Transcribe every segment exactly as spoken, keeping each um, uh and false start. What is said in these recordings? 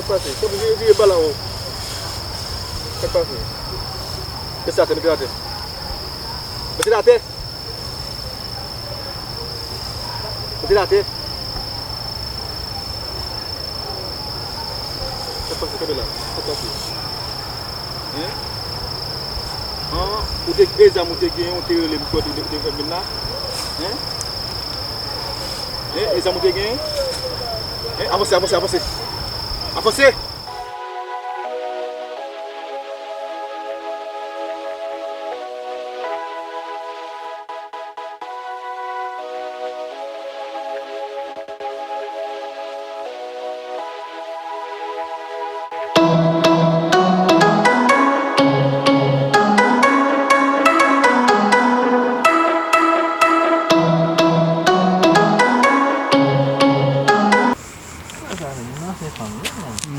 Pase, tanpri, vire, vire balawo. Sa k pase? Mete l atè, mete l atè. Mete l atè. Mete l atè. Sa k pase, kanpe la? Sa k pase? Hein? An, ou te, e zam ou te genyen, ou te rele m, ou te, ou te, ou te fè m vin la? Hein? Hein? E zam ou te genyen? Hein? Avanse, avanse, avanse. Avanse!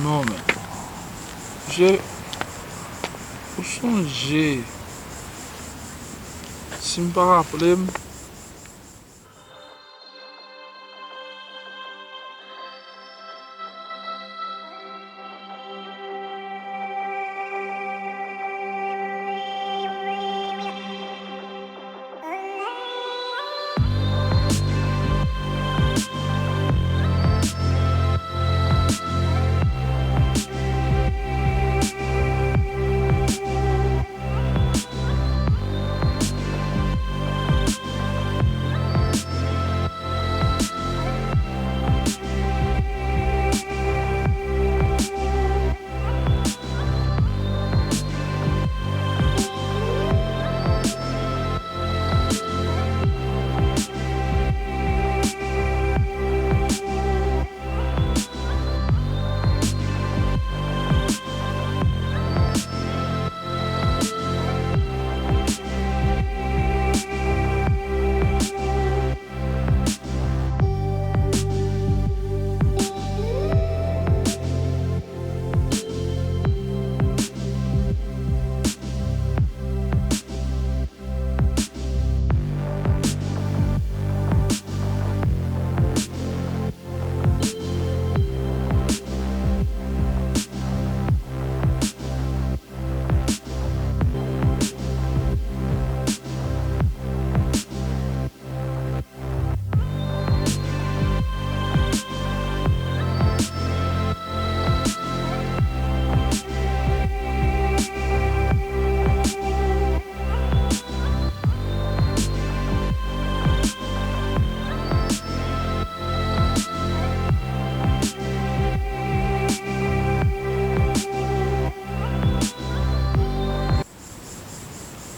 Non, men. Je, ou sonje, si m pa raple m,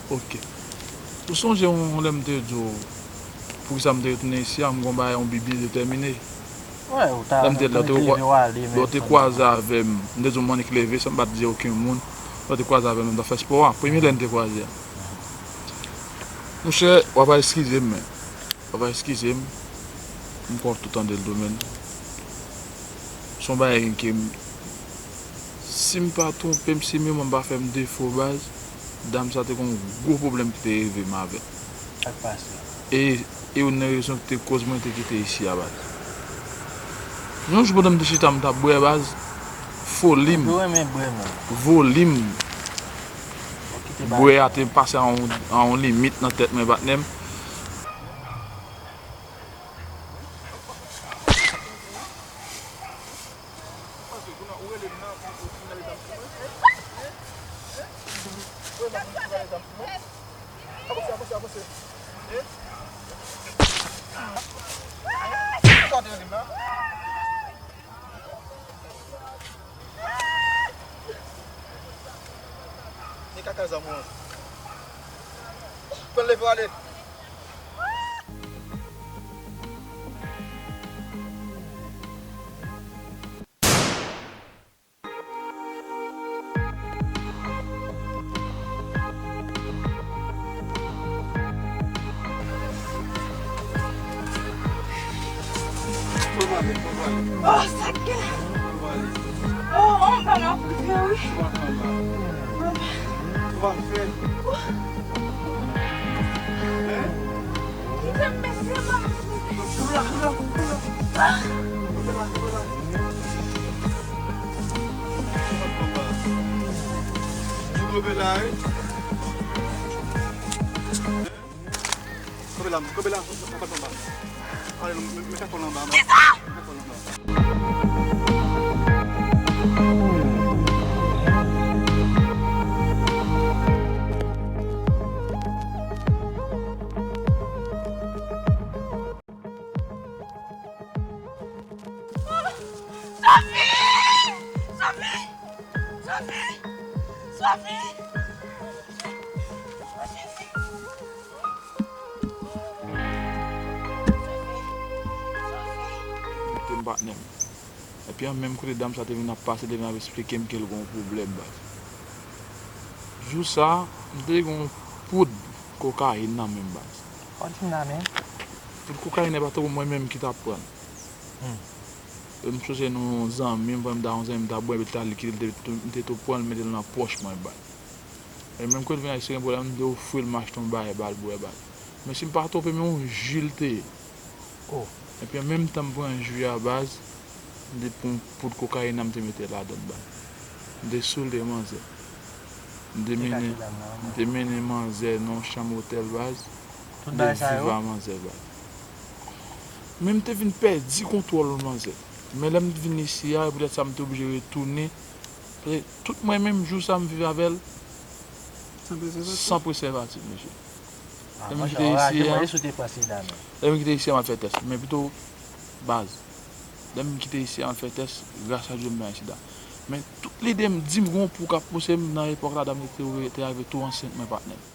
Ok. Ou sonje yon, yon lè m te di w, poukisa m te retounen isi a, m gon bagay, yon bi byen detèmine. Lè m te, lè w te kwa-, lè w te kwaze avè m, m te di w m annik leve, san m pa t di okenn moun. Lè w te kwaze avè m, m t ap fè spò a. Premye lè n te kwaze a. Monchè, w ap eskize m, men. W ap eskize m. M kwè w tou tande l tou, men. Se yon bagay ke m, si m pa twonpe m, si memwa m pa fè m defo, baz, dam sa te gen yon gwo pwoblèm ki te rive m avè l. Sa k pase? E, e youn nan rezon ki te koz mwen te kite isi a, baz. Yon jou pandan m te chita, m t ap bwè, baz, foli m, vole m. Bwè a te pase a yon, a yon limit nan tèt mwen, patnè m. E kaka zam ou an. Pran leve w ale. Oh, sa k gen la? Oh, oh, m pa nan prive, wi. Kite m, mesye, m ap... Ah! Kanpe la, wi. Kanpe la, kanpe la, kanpe anba. Ale, nou, met, met kakòl anba, anba. Met kakòl anba. Sophie! Sophie! Sophie! Sophie! Sophie! Sophie! Sophie! Sophie! Te m patnè m. Epi an menm kote dam sa te vin ap pase, te vin ap esplike m ke l gen yon pwoblèm, baz. Jou sa, m te gen yon poud kokayin nan men m, baz. Kòm si m nan men. Poud kokayin nan pa twò mwen menm ki t ap pran l. Hmm. E m sonje nou zanmi m, pandan m ta yon zanmi m ta bwè, epi l ta likid, m te, m te tou pran l, mete l nan pòch mwen, baz. E menm kote l vin ayisyen gen pwoblèm, m te ofri l, m achte yon bagay ba l bwè, baz. Men si m pa twonpe m, yon ji l te ye. Oh. Epi an menm tan m pran ji a, baz, m te pran poud kokayin nan, m te mete ladan l, baz. M te soule manzè. M te mennen, m te mennen manzè nan yon chanm otèl, baz. M te viv a manzè, baz. Men m te vin pèdi kontwòl manzè. Men lè m vin isi a, e poutèt sa m te oblije retounen. Paske tout mwen menm jou sa m viv avè l san prezèvatif, mesye. Lè m kite isi a, lè m kite isi a, m al fè tès. Men pito, baz, lè m kite isi a, m al fè tès, gras a Dye m pa gen sida. Men tout lide m di m gen yon pou k ap pouse m nan epòk la, dam te, te rive tou ansent mwen, patnè m.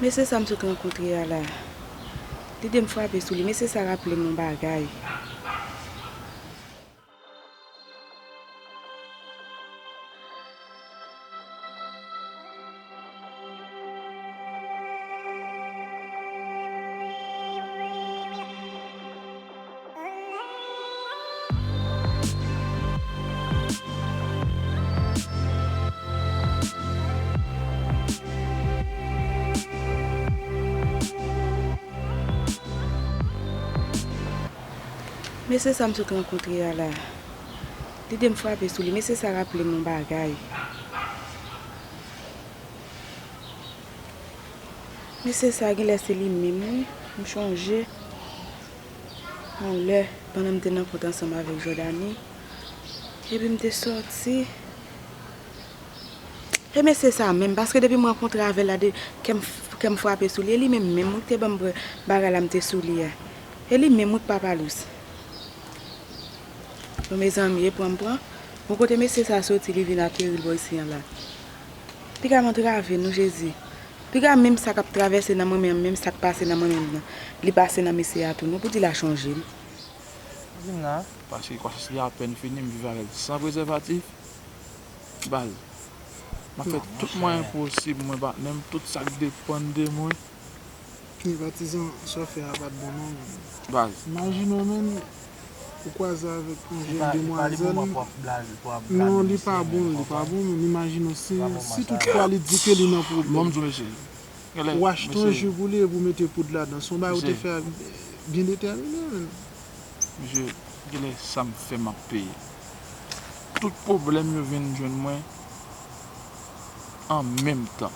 Mesye sa m sot rankontre a la, lide m frape sou li. Mesye sa raple m yon bagay. Mesye sa m sot rankontre a la, lide m frape sou li. Mesye sa raple m yon bagay. Mesye sa genlè se li menm, wi. M chonje yon lè, pandan m te nan kont ansanm avèk Jordany, epi m te sòti. E mesye sa menm, paske depi m rankontre avè l la, de, kè m, kè m frape sou li. E li menm menm, wi, ki te ban m bagay la m te sou li a. E li menm, wi, k papa Lous. Bon, mezanmi, e pran m pran. Bon, kote mesye sa soti, li vin ateri l bò isi an la. Piga m antrave nou, Jezi. Piga menm sa k ap travèse nan mwen menm, menm sa k pase nan mwen menm nan, li pase nan mesye a tou non, pou di l a chonje m. Vin la. Paske kwasans li apèn fini, m viv avè l san prezèvatif. Baz, m ap fè tout mwayen posib, mwen, patnè m, tout sa k depann de mwen. Men patizan, sa w fè a pa t bon non, men. Baz. Imajine w, men, ou kwaze avèk yon jèn demwazèl. Non, li pa bon, li pa bon, men imajine w, si, si toutfwa li di ke li nan pwoblèm. Bon, m di w, mesye. Ou achte yon ji pou li epi w mete poud ladan. Se yon bagay ou te fè byen detèmine, men. Mesye, genlè sa m fè m ap peye. Tout pwoblèm yo vin jwenn mwen an menm tan.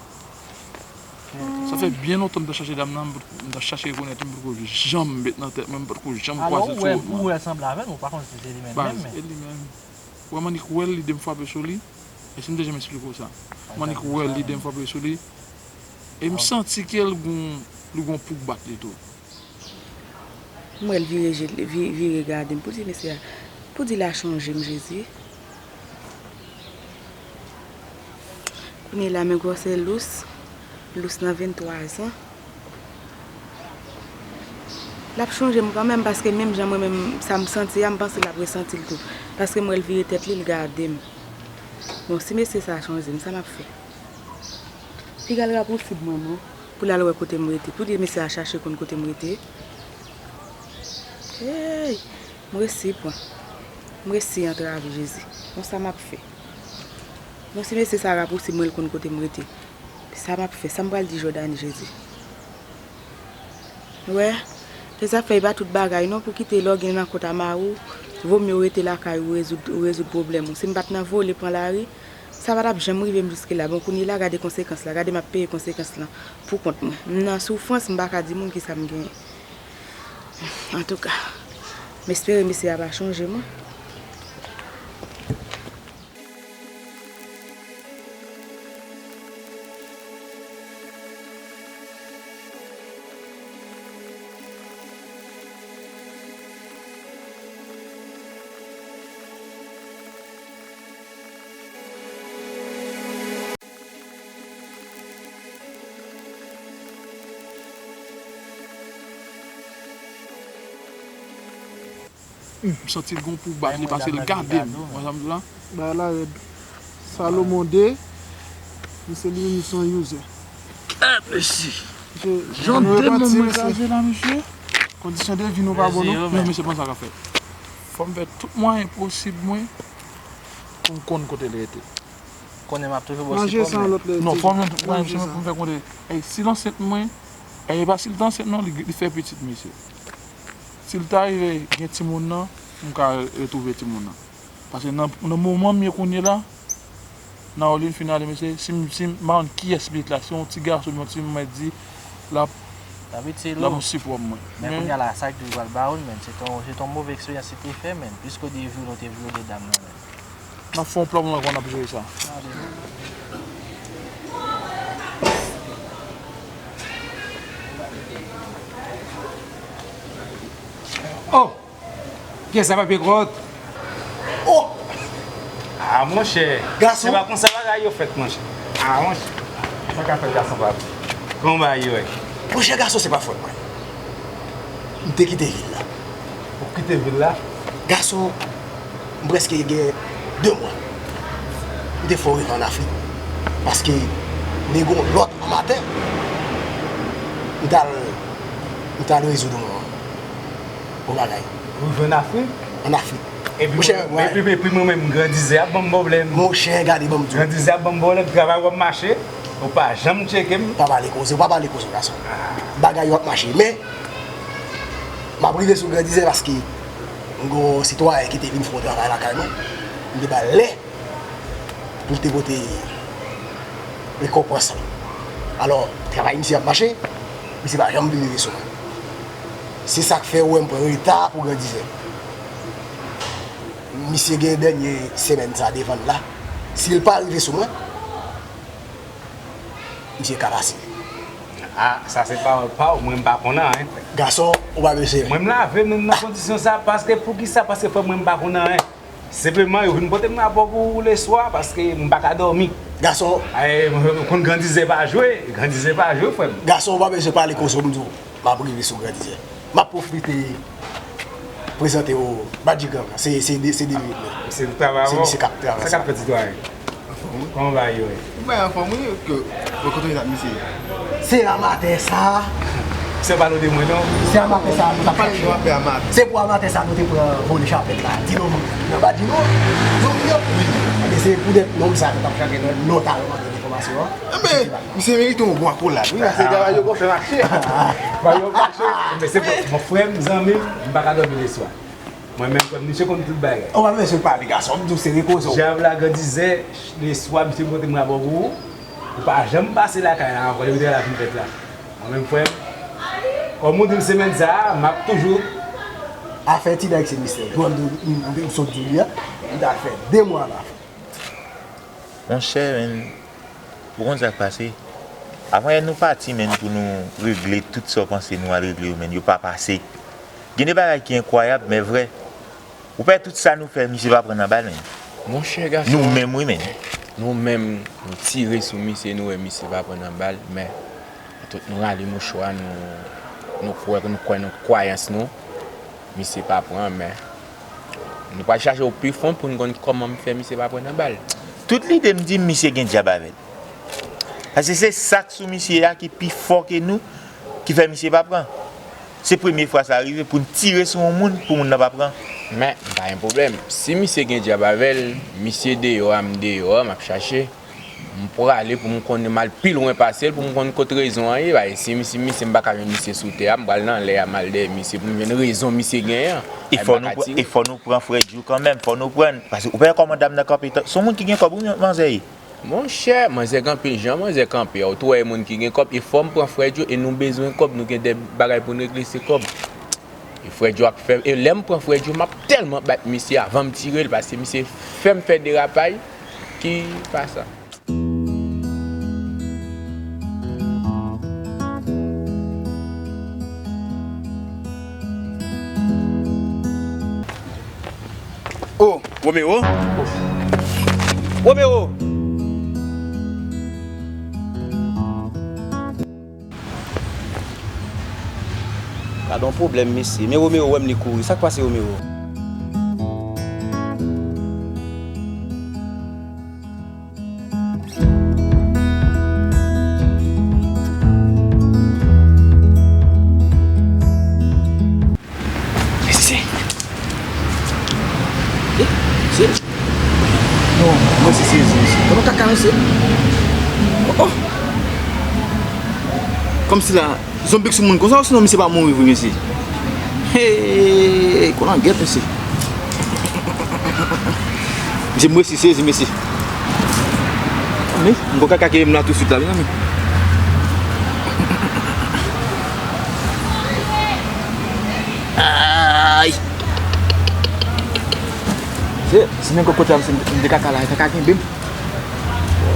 Sa fè byen lontan m t ap chache dam nan, m t ap chache rekonèt li, m potko janm met nan tèt mwen, m potko janm kwaze sou wout mwen. Ou wè l sanble avè l, men ou pa konn si se li menm menm, men. Baz, e li menm. Ou wè m annik wè l, lide m frape sou li. Èske m te janm eksplike w sa? M annik wè l, lide m frape sou li. E m santi ke l gon, li gon pou k bat li tou. M wè l vire je, vi-, vire gade m pou di mesye a, pou di l a chonje m, Jezi. Kounye la, men gwosè Lous, Lous nan venntwa zan. L ap chonje m kanmenm, paske menm jan mwen menm, sa m santi a, m panse l ap resanti l tou. Paske m wè l vire tèt li, l gade m. Bon, si mesye sa a chonje m, sa m ap fè? Piga l rapousib mwen, non, pou l al wè kote m rete. Pou di mesye a chache konn kote m rete. Hey! M resi pran. M resi antrave, Jezi. Bon, sa m ap fè? Bon, si mesye sa rapousib mwen, l konn kote m rete. Sa m ap fè? Sa m pral di Jordany, Jezi? Wè, fè zafè e pa tout bagay non pou kite lè w gen rankont a mari w, vo mye w rete lakay ou rezoud, ou rezoud pwoblèm ou. Si m pa t nan vole pran lari, sa pa t ap janm rive m jiske la. Bon, kounye la, gade konsekans la. Gade m ap peye konsekans lan pou kont mwen. M nan soufrans, m pa ka di moun kisa m genyen. Antouka, m espere mesye a pa chonje mwen. Hmm, m santi l gon pou bat li pase l gade m. Wè sa m di w la? Bagay la rèd. Salomon de, misye li menm li se yon user. Kèt mesye! Jan de moun mwen kraze la, mesye. Kondisyon de vi nou pa bon non. Men mesye, bon sa k ap fèt. Fò m fè tout mwayen posib mwen pou m konn kote l rete. Konnen m ap toujou ba w sipò, men. Non, fò m jwenn tout mwayen pou m fè konnen. Ey, si l ansent mwen, ey, e pa si l te ansent non, li, li fè pitit, mesye. Si l ta rive gen timoun nan, m ka retwouve timoun nan. Paske nan, nan moman m ye kounye la, nan Orlin fin ale, mesye, si m, si m, m pa konn kiyès pitit la, si yon ti gason, yon ti mèt di, l ap, l ap yon sipò pou mwen. Men kounye a la, sa k di w pral ba w l, men, se t on, se t on move eksperyans li te fè, men, pliske w te vyole, w te vyole dam nan, men. N ap fè yon plan pou mwen kòman n ap jere sa. Oh! Pyès sa pa pye kwòt. Oh! Ah, monchè. Gason. Se pa konsa bagay yo fèt, monchè. Ah, monchè. Sa ka fèt gason pa pye. Kòman bagay yo ye? Monchè, gason, se pa fòt mwen. M te kite vil la. Ou kite vil la? Gason, m prèske gen de mwa. M te fè yon rive ann Afrik. Paske m te gen yon lòt anmatè. M t al, m t al rezoud yon, yon bagay. Ou rive ann Afrik? Ann Afrik. Epi, epi, epi mwen menm, grandizè ap ban m pwoblèm. Monchè, gade, ban m di w. Grandizè ap ban m pwoblèm, travay w ap mache, ou pa janm tcheke m. Pa pale konsa, pa pale konsa, gason. Bagay yo ap mache, men M ap rive sou grandizè paske m gen yon sitwayen ki te vin fè yon travay lakay mwen. M te ba l lè pou l te pote rekonpans lan. Alò, travay misye ap mache, misye pa janm vin rive sou mwen. Se sa k fè ou wè m pran reta pou grandizè. Misye gen dènye semèn sa devan l la. Si l pa rive sou mwen, misye ka pase. Ah, sa se pawòl pa w, mwen m pa konn anyen. Gason, ou pa bezwen. Mwen m lave menm nan kondisyon sa, paske poukisa? Paske frè m, mwen m pa konn anyen. Senpleman, yo vin pote m rapò pou leswa, paske m pa ka dòmi. Gason. Ay, mwen konn grandizè pa jwe, grandizè pa jwe, frè m. Gason, ou pa bezwen pale konsa, m di w, m ap rive sou grandizè. M ap pwofite prezante w Badjigan, se, se de, se de minit mwen. Se travay. Se misye k ap travay. Sa k ap fèt, sitwayen? Anfòm, wi. Kòman bagay yo ye? Bagay anfòm, wi, ke mwen kontre ak misye. Se amatè sa. Se pa nou de mwen, non. Se amatè sa nou t ap chache. Se pou amatè sa nou te pran vole chapèt la. Di nou, nan Badjigan, non, wi. Ebyen, se poutèt nonm sa nou t ap chache nan, notalman nan enfòmasyon an. Enben, misye merite yon bon akolad, wi, paske travay yo konn fè mache. Travay yo mache. Men se bon, frè m, zanmi m, m pa ka dòmi leswa. Mwen menm, frè m, misye konn tout bagay. Ou pa bezwen pale, gason, m di w se repoze w. Djab la, grandizè, leswa, misye pote m rapò pou ou. Ou pa janm pase lakay la ankò, depi travay la fin fèt la. Mwen menm, frè m, kòm ou di m semèn sa a, m ap toujou. Afè ti nèg se mistè. Jwenn m, m, m sot di w li a, m ta fè de mwa la. Monchè, men, ou konn sa k pase? Avan yè nou pati, men, pou nou regle tout sa w panse nou al regle yo, men, yo pa pase. Gen de bagay ki enkwayab, men vrè. Ou pè tout sa nou fè, misye pa pran nan bal, men. Monchè gason. Nou menm, wi, men. Nou menm, nou tire sou misye, nou wè misye pa pran nan bal, men. Tout nou rale mouchwa, nou, nou kwè, nou kwè nan kwayans nou. Misye pa pran, men nou pral chache w pi fon pou n konn kòman m fè misye pa pran nan bal. Tout lide m di m misye gen djab avè l. Paske se sa k sou misye a ki pi fò ke nou, ki fè misye pa pran. Se premye fwa sa rive pou n tire sou yon moun pou moun nan pa pran. Men, pa gen pwoblèm. Si misye gen djab avè l, misye deyò a, m deyò a, m ap chache. M prale pou m konn, m al pi lwen pase l, pou m konn kot rezon an ye. Paske si, si misye, m pa ka jwenn misye sou tè a, m pral nan lè a, m al dèyè misye pou m jwenn rezon misye genyen an. E fò nou pran, e fò nou pran frè Djou kanmenm, fò nou pran. Paske ou pa wè kòman dam nan kanpe, se yon moun ki gen kòb, wi, manzè ye. Monchè, manzè gen anpil jan, manzè kanpe a. Ou tou wè e moun ki gen kòb, e fò m pran frè Djou, e nou bezwen kòb, nou gen de bagay pou n regle, se kòb. E frè Djou ap fè, e lè m pran frè Djou, m ap tèlman bat misye avan m tire l, paske misye fè m fè derapay ki pa sa. Oh, Romero? Romero! Gade yon pwoblèm, mesye. Men Romero wè m, li kouri. Sa k pase, Romero? Mesye. Eh, se. Non, mwen se sezi, mesye. Kòman kaka, mesye? Oh, oh. Kòmsi la, zonbi k sou moun konsa, osinon misye pa mouri vre, mesye. Hey, kolangèt, mesye. Mesye, mwen se sezi, mesye. Men, m gon kaka ki ye m la touswit la, mezanmi. Ay! Se, si men kokote a, m se m te kaka la, kaka kenbe m.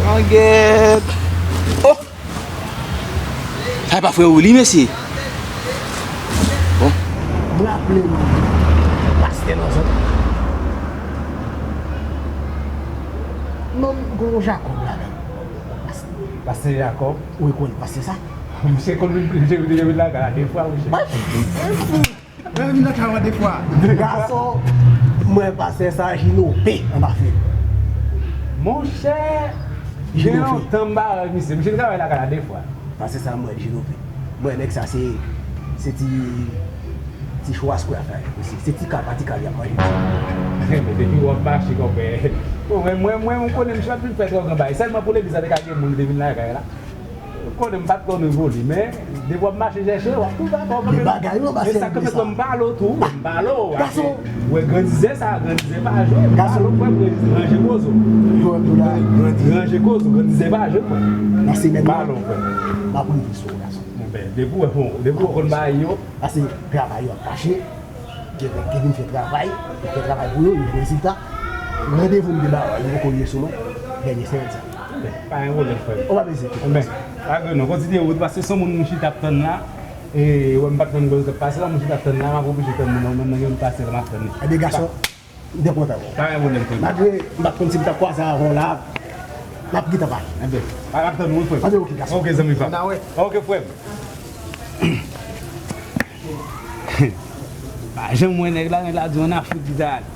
Kolangèt! Oh! Sa e pa frè Willy, mesye? Bon. M raple m, pastè nan zòn. Non, m gon Jakòb la menm. Pastè Jakòb? Ou rekonèt pastè sa? Misye konn vin, misye vin lakay la de fwa, mesye. Mwen vin lakay mwen de fwa. Gason, mwen pastè sa Jinope anba fil. Monchè, gen lontan m pa wè misye. Misye te travay lakay la de fwa. Pastè sa mwen Jinope. Mwen nèg sa se, se ti, ti chwaskwe afè a ye, mesye. Se ti kal pa ti kal y ap manje, mesye. Men depi w ap mache, konpè. Bon, mwen, mwen, mwen, mwen konnen misye pa t vin fè twò gran bagay. Sèlman pou legliz la te ka gen moun ki te vin lakay la. Konnen m pa t konn Rivoli, men depi w ap mache chèche, w ap twouve ankò kanmenm. Gen bagay wi anba sèl sa k fèt la, m pale w tou, m pale w. Gason. Wè, grandizè sa, grandizè pa jwe. Gason. M pale w, frè m, grandizè, ranje koze w. Yo, m tou la. Grandi-, ranje koze w, grandizè pa jwe, frè. Nan semèn nan, m ap rive sou ou, gason. Monpè, depi w wè, bon, depi w konn bagay yo. Pase travay yo ap mache. Kevin, Kevin fè travay, li fè travay pou yo, li fè rezilta. Randevou m te ba yo, li poko rive sou mwen. Dènye semèn sa. Oubyen, pa gen pwoblèm, frè m. Ou pa bezwen. Oubyen, pa gen non, kontinye wout, paske se yon moun m chita ap tann la. E, wè, m pa t konn kote l t ap pase la, m chita ap tann la, m ap oblije tann moun nan, menm nan gen moun pase la, m ap tann li. Ebyen, gason, m te kontan wè w. Pa gen pwoblèm, frè m. Malgre m pa t konn si m t ap kwaze avè w la, m ap gentan pale. Ebyen, m ap tann ou, frè m. Ebyen, oke, gason. Oke, zanmi pa m. N a wè. Oke, frè m. Pa janm wè nèg la, nèg la di w ann Afrik li ta ale.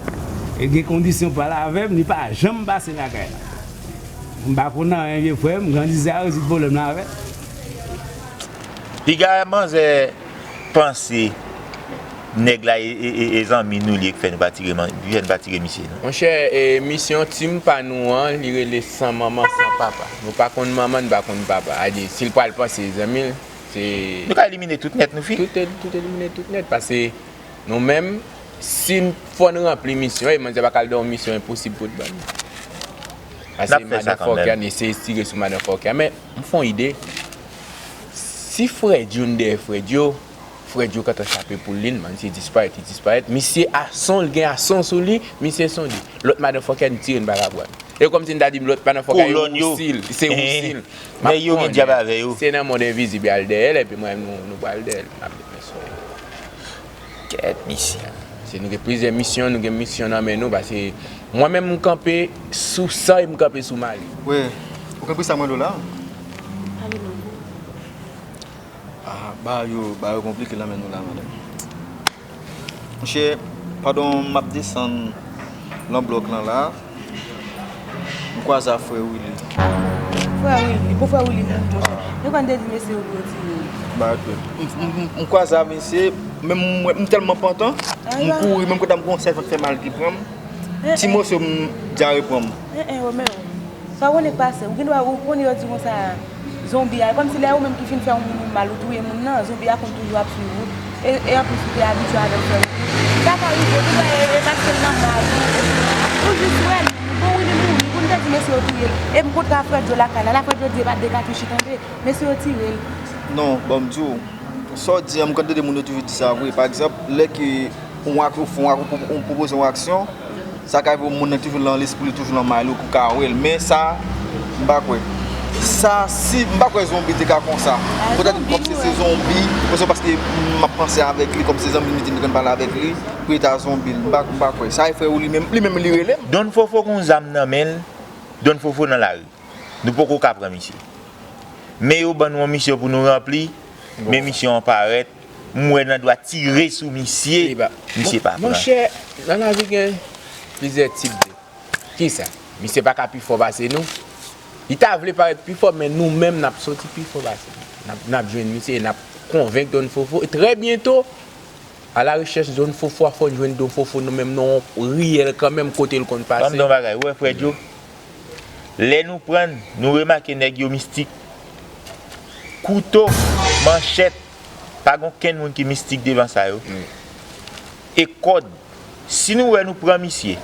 E gen kondisyon pale avè m, li pa janm pase lakay la. M pa konn anyen, vye frè m, grandizè a rezoud pwoblèm la avè l. Piga manzè panse nèg la e, e, e, e zanmi nou li ye k fè nou pa tire man-, fè nou pa tire misye, non. Monchè, e, misyon tim pa nou an, li rele San Manman San Papa. Nou pa konn manman, nou pa konn papa. A di, si l pral panse zanmi l, Se Nou ka elimine tout nèt, nou fini. Tout, tout elimine tout nèt, paske nou menm, si n fò n ranpli misyon, e manzè pa ka al nan yon misyon enposib pou l ban nou. Paske madanfòkè a, n eseye tire sou madanfòkè a. Men, m fè yon ide. Si frè Djo, n dèyè frè Djo, frè Djo gentan chape poul li, n, manzè disparèt, li disparèt. Misye a son, l gen a son sou li, misye son li. Lòt madanfòkè a, n tire, n pa ka pran. E kòmsi n ta di m lòt madanfòkè a, se wousi l, se wousi l. Men yo gen dyab avè yo. Se nan mond envizib y al dèyè l, epi mwen menm nou, nou pral dèyè l. N ap met men sou yo. Kèt, misye. Se nou gen plizyè misyon, nou gen misyon nan men nou, paske mwen menm m kanpe sou san e m kanpe sou mari. Wi. Ou konprann sa mwen la? Ale non. Ah, bagay yo, bagay yo konplike nan men nou la, madanm. Monchè, pandan m ap desann nan blòk lan la, m kwaze ak frè Willy. Frè Willy? Pou frè Willy mouri, monchè. Yo konn te di mesye yo pou yo tire l. Ba, m, m, m, m kwaze ak mesye, Men m, m tèlman pantan, m kouri, menm kote m gon sèl fè mal ki pran m. Ti moso m dyare pran m. Enhen, Romeo. Sa w konnen k pase? Ou gen dwa, ou konnen yo di konsa, zonbi a, e kòmsi lè ou menm ki fin fè yon moun mal, ou touye moun nan, zonbi a konn toujou ap swiv ou. E, e anplis, ou te abitye avè l fè ou. Sa ka rive, ou gen dwa e, e paske l nan mal, ou, ou jis wè l, bon, wi, li mouri, pou n te di mesye yo touye l. E m kontre a Frèdjo lakay la, la Frèdjo di e pa de katouch li tande, mesye yo tire l. Non, ban m di w, sa w di an, m konn tande moun yo toujou di sa vre. Pa egzanp, lè ke yon ak-, ou fè yon ak-, ou pwo-, ou pwopoze yon aksyon, sa ka rive moun nan toujou nan lespri li, toujou nan may li, ou ka wè l. Men sa, m pa kwè. Sa, si, m pa kwè zonbi te ka konsa. Poutèt kòm se, se zonbi, se paske m ap panse avèk li, kòm se zanmi m, li di m konn pale avèk li, pou li ta zonbi l. M pa, m pa kwè. Sa e frè ou li menm, li menm li rele m. Don Fofo gon zam nan men l, Don Fofo nan lari. Nou poko ka pran misye. Men yo ban nou yon misyon pou nou ranpli, men misyon an parèt, m wè nan dwa tire sou misye, misye pa pran. Monchè, nan lavi gen plizyè tip de. Kisa? Misye pa ka pi fò pase nou. Li ta vle parèt pi fò, men nou menm n ap soti pi fò pase l. N ap, n ap jwenn misye, n ap konvenk Don Fofo. E trè byento, a la rechèch Don Fofo a, fò n jwenn Don Fofo nou menm nan yon riyèl kanmenm kote l konn pase. Ban m di yon bagay, ou wè frè Djo? Lè nou pran l, nou remake nèg yo mistik. Kouto, manchèt, pa gen okenn moun ki mistik devan sa yo. E kòd, si nou wè nou pran misye,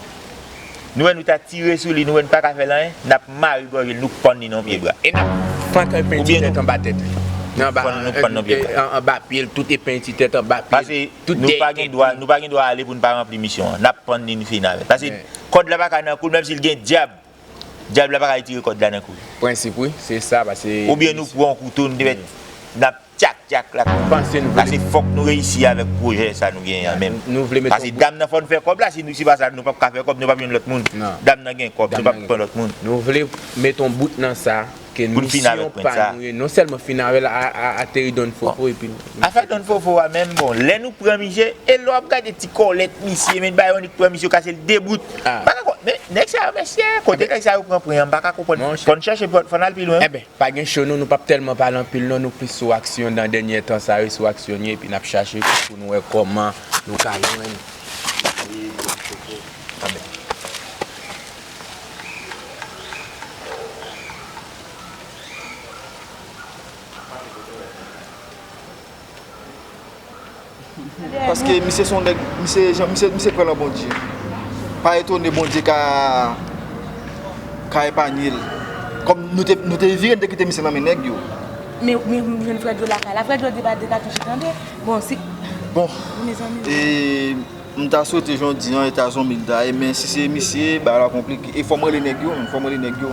nou wè nou ta tire sou li, nou wè nou pa ka fè l anyen, n ap mare gòj li, nou pann li nan pye bra. E n ap flanke epen ti tèt anba tèt li. Nan ba, nou pann nan pye bra. Anba pye l, tout epen ti tèt anba pye l. Pase nou pa gen dwa, nou pa gen dwa ale pou n pa ranpli misyon an. N ap pann li, n fin avè l. Pase kòd la pa ka nan kou l, menm si l gen dyab. Dyab la pa ka retire kòd la nan kou l. Prensip, wi, se sa, pase. Oubyen nou pran yon kouto, nou te mèt, n ap tyak, tyak la. Pase fòk nou reyisi avèk pwojè sa nou genyen an menm. Pase dam nan fò n fè kòb la, si nou, si pa sa, nou p ap ka fè kòb, nou p ap jwenn lòt moun. Dam nan gen kòb, nou p ap pran lòt moun. Nou vle met yon bout nan sa, ke misyon pa nou ye, non sèlman fin avè l, a, a, ateri Don Fofo, epi nou. Afè Don Fofo a menm, bon, lè nou pran misye, e lè w ap gade ti kòlèt misye, men Bayonik pran misye, kase l de bout. M pa ka konn, men nèg sa yo, mesye, kote nèg sa yo pran pwen an, m pa ka konprann. Fò n chèche, fò n al pi lwen. Enben, pa gen cho non, nou p ap tèlman pale anpil non, nou plis sou aksyon nan dènye tan sa yo, sou aksyon n ye, epi n ap chache pou nou wè kòman nou ka jwenn. Amèn. Paske misye se yon nèg, misye, jan, misye, misye kwè nan Bondye. Pa etone Bondye ka, ka epanye l. Kòm nou te, nou te vire, nou te kite misye nan men nèg yo. Men, men, m jwenn frè Djo lakay la. Frè Djo di pa de katouch li tande. Bon, si. Bon. Mezanmi. E, M ta swete jan w di an, e ta zonbi l ta ye, men si se misye, bagay la konplike. E fò m rele nèg yo, fò m rele nèg yo.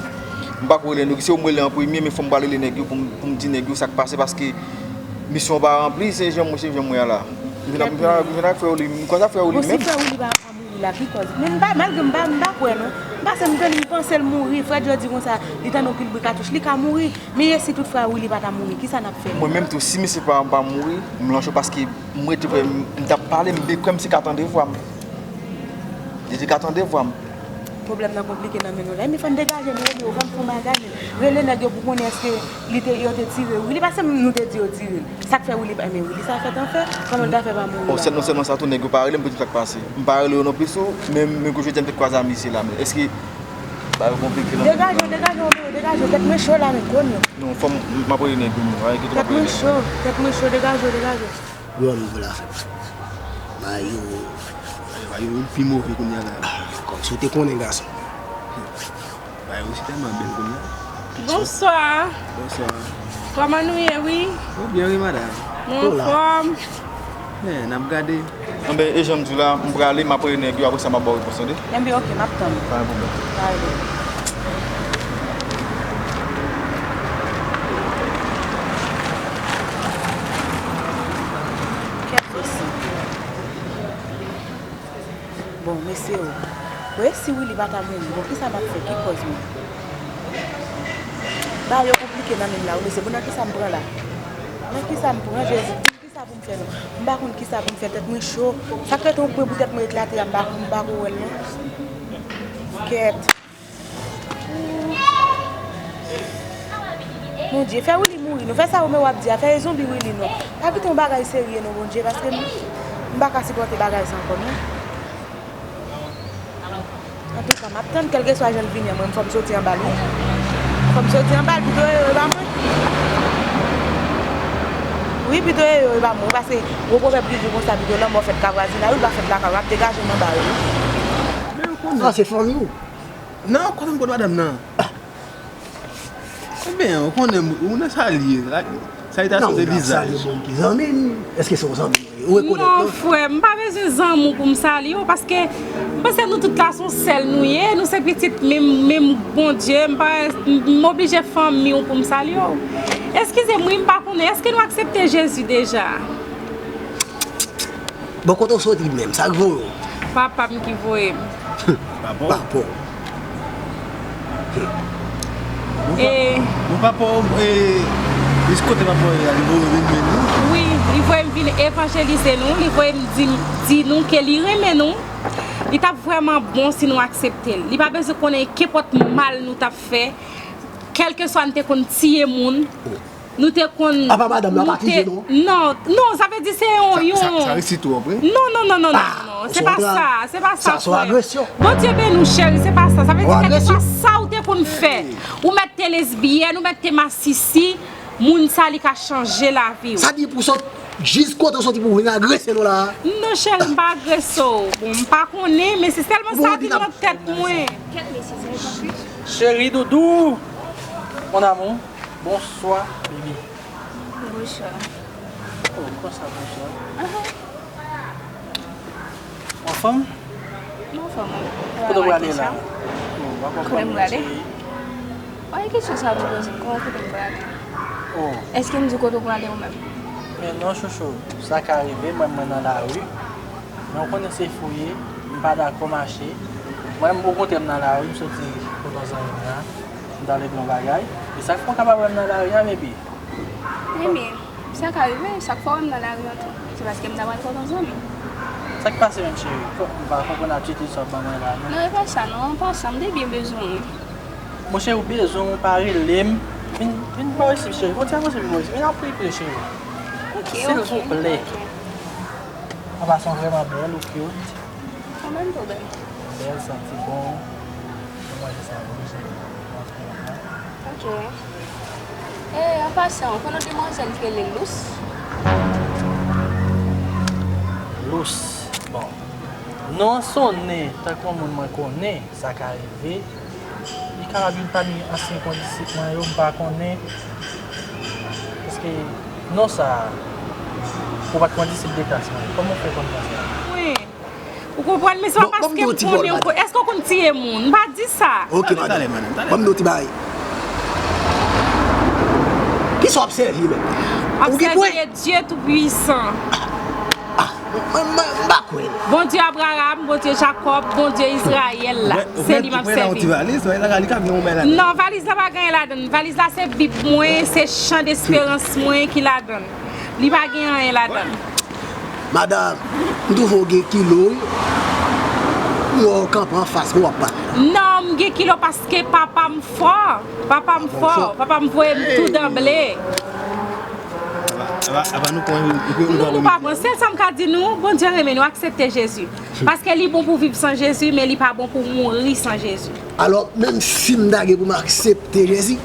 M pako rele nèg yo, se yo m rele an premye, men fò m pral rele nèg yo pou m, pou m di nèg yo sa k pase, paske misyon pa ranpli, se jan m, se jan m wè a la. M vin ak, m vin ak, m vin ak frè Willy, m kwè sa frè Willy menm. Bon, si frè Willy pa, pa mouri la, ki kòz? Men m pa, malgre m pa, m pa kwè non. M pase m tande, m panse l mouri, frè Djo di konsa, li tande yon pil bri katouch, li ka mouri. Men e si tout frè Willy pa ta mouri, kisa n ap fè? Mwen menm tou, si misye pa, pa mouri, m lan cho paske m rete vre, m, m t ap pale, m vle kwè misye ka tande vwa m. Misye ka tande vwa m. Pwoblèm nan konplike nan men nou la. Men fò n degaje nou, Romeo, fò n fè yon bagay, men rele nèg yo pou konnen èske li te, yo te tire Willy, paske nou te di yo tire l. Sa k fè Willy pa, men Willy sa fèt anfè, kòman l ta fè pa mouri la? Bon, sèlman, sèlman sa tou, nèg yo pa rele m pou di m sa k pase. M pa rele yo non plis tou, men, men kou jodi a m te kwaze a misye la, men èske Bagay konplike la. Degaje w, degaje w, Romeo, degaje w. Tèt mwen cho la, men, konn yo. Non, fò m, m ap rele nèg yo, men, pa enkyete w, m ap rele nèg yo. Tèt mwen cho, tèt mwen cho, degaje w, degaje w. Wi, m vle la fè. Mayo. Mayo pi move kounye a la. Kòmsi w te konnen, gason. Mayo se tèlman bèl kounye a. Bonswa. Bonswa. Kòman nou ye, wi? Nou byen, wi, madanm. Nou anfòm. Men, n ap gade. Enben, e jan m di w la, m prale, m ap rele nèg yo, apre sa, m ap ba w repons, tande? Enben, oke, m ap tann ou. Pa gen pwoblèm. Pa gen pwoblèm. Kèt osi. Bon, mesye o. Bon, e si Willy pa ta mouri, bon, kisa m ap fè? Ki kòz mwen? Bagay yo konplike nan men m la, wi, mesye. Bon, nan kisa m pran la? Nan kisa m pran, Jezi? Kisa pou m fè non? M pa konn kisa pou m fè, tèt mwen cho. Sa k rete yon kwen pou tèt mwen eklate a, m pa, m pa ko wè l non. Kèt. Bondye, fè Willy mouri Nou fè sa Romeo ap di a, fè e zonbi wi li non. Pa kite yon bagay serye non, Bondye, paske m, m pa ka sipòte bagay sa ankò non. Antouka, m ap tann, kèlkeswa jan l vini an, mwen, fò m soti anba l wi. Fò m soti anba l, pito e yo e pa mwen. Wi, pito e yo e pa mwen, paske gwo pwovèb ki di konsa, pito lanmò fèt ka vwazinay, wi, pa fèt lakay, w ap degaje m anba yo wi. Sa se fanmi w? Non, kote m kot madanm nan? Ebyen, ou konnen, ou nan salye. Salitasyon se vizaj. Ou salye moun ki zanmi m. Èske se yon zanmi ou rekonèt? Non, frè m, m pa bezwen zanmi w pou m salye w, paske m panse nou tout la se yon sèl nou ye, nou se pitit menm, menm Bondye, m pa, m oblije fanmi w pou m salye w. Eskize m wi, m pa konnen, èske nou aksepte Jezi deja? Bon, kote w soti menm? Sa k voye w? Papa m ki voye m. Papa w? Papa w. E. Bon, papa w, e, jis kote papa w ye a, li voye w vin jwenn nou? Wi, li voye m vin evanjelize nou, li voye m di, di nou ke li renmen nou. Li t ap vrèman bon si nou aksepte l. Li pa bezwen konnen kenpòt mal nou t ap fè, kèlkeswa n te konn tiye moun. Nou te konn. Apa madanm nan pa kije nou? Non, non, sa vle di se yon, yon. Sa resi twòp wi. Non, non, non, non, non, non. Se pa sa, se pa sa, frè. Bondye beni w, cheri, se pa sa. Sa vle di kèlkeswa sa ou te konn fè, ou mèt te lesbyèn, ou mèt te masisi, moun sa li ka chanje lavi w. Sa di pou sot jis kote w soti pou w vin agrese nou la a? Non, cheri, m pa agrese w. Bon, m pa konnen, men se sèlman sa vin nan tèt mwen. Cheri doudou, mon amour. Bonswa, baby. Bonswa. Oh, konsa bonswa. Ou anfòm? M anfòm. Kote w prale la? Oh, w ap anfòm wi cheri. Wè kesyon sa pou poze m, kòman kote m prale? Oh. Èske m di kote w prale ou menm? Men non chouchou, sa ka rive, mwen mwen nan lari. Men ou konnen se fou ye, m pa dakò mache. Mwen menm okontrè m nan lari, m soti kote yon zanmi m nan, m t al regle yon bagay. E sa k fè w kapab wè m nan lari a, baby. Ebyen, sa ka rive, sa k fè w wè m nan lari an tou, se paske m ta pral kote yon zanmi. Sa k pase menm cheri? M pa konprann atitid sa w ap ban mwen la non. Non, e pa sa non, an pasan, m te byen bezwen w wi. Monchè, ou bezwen w, pa rele m. Vin, vin bò isi cheri, fon ti avanse vin bò isi, vin ap pre pre cheri. Ok, ok. Silvouplè. An pasan, w vrèman bèl, ou cute. Pa menm pwoblèm. Bèl, santi bon. Mwen manje sa bon, se bon. Ok. E, an pasan, ou konn yon demwazèl ki rele Lous? Lous? Bon. Non an sonnen tankou yon moun mwen konnen, sa ka rive. Li kapab youn pami ansyen kondisip mwen yo, m pa konnen. Paske non sa a, ou pa t kondisip de klas mwen. Kòman w fè konn non sa a? Wi. Ou konprann, men se pa paske m konnen w ko-, èske w konn tiye moun? M pa di sa. Ok, madanm. Ban m di w ti bagay. Kisa w ap sèvi menm? M ap sèvi Dye Toupisan. M pa kwè. Bondye Abraram, Bondye Jakòb, Bondye Izrayèl la, se li m ap sèvi. Non, valiz la pa gen anyen ladan l. Valiz la se Bib mwen, se chan desperans mwen ki ladan l. Li pa gen anyen ladan l. Madanm, m twouve w gen kilo wi. M wè w kanpe anfas mwen w ap pale la. Non, m gen kilo paske papa m fò. Papa m fò. Papa m voye m tou danble. Apa nou pran yo, nou pa pran sèl sa m ka di nou, Bondye renmen nou, aksepte Jezi. Paske li bon pou viv san Jezi, men li pa bon pou mouri san Jezi. Alò, menm si m ta gen pou m aksepte Jezi,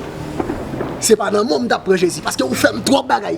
se pa nan men w m t ap pran Jezi, paske ou fè m twòp bagay.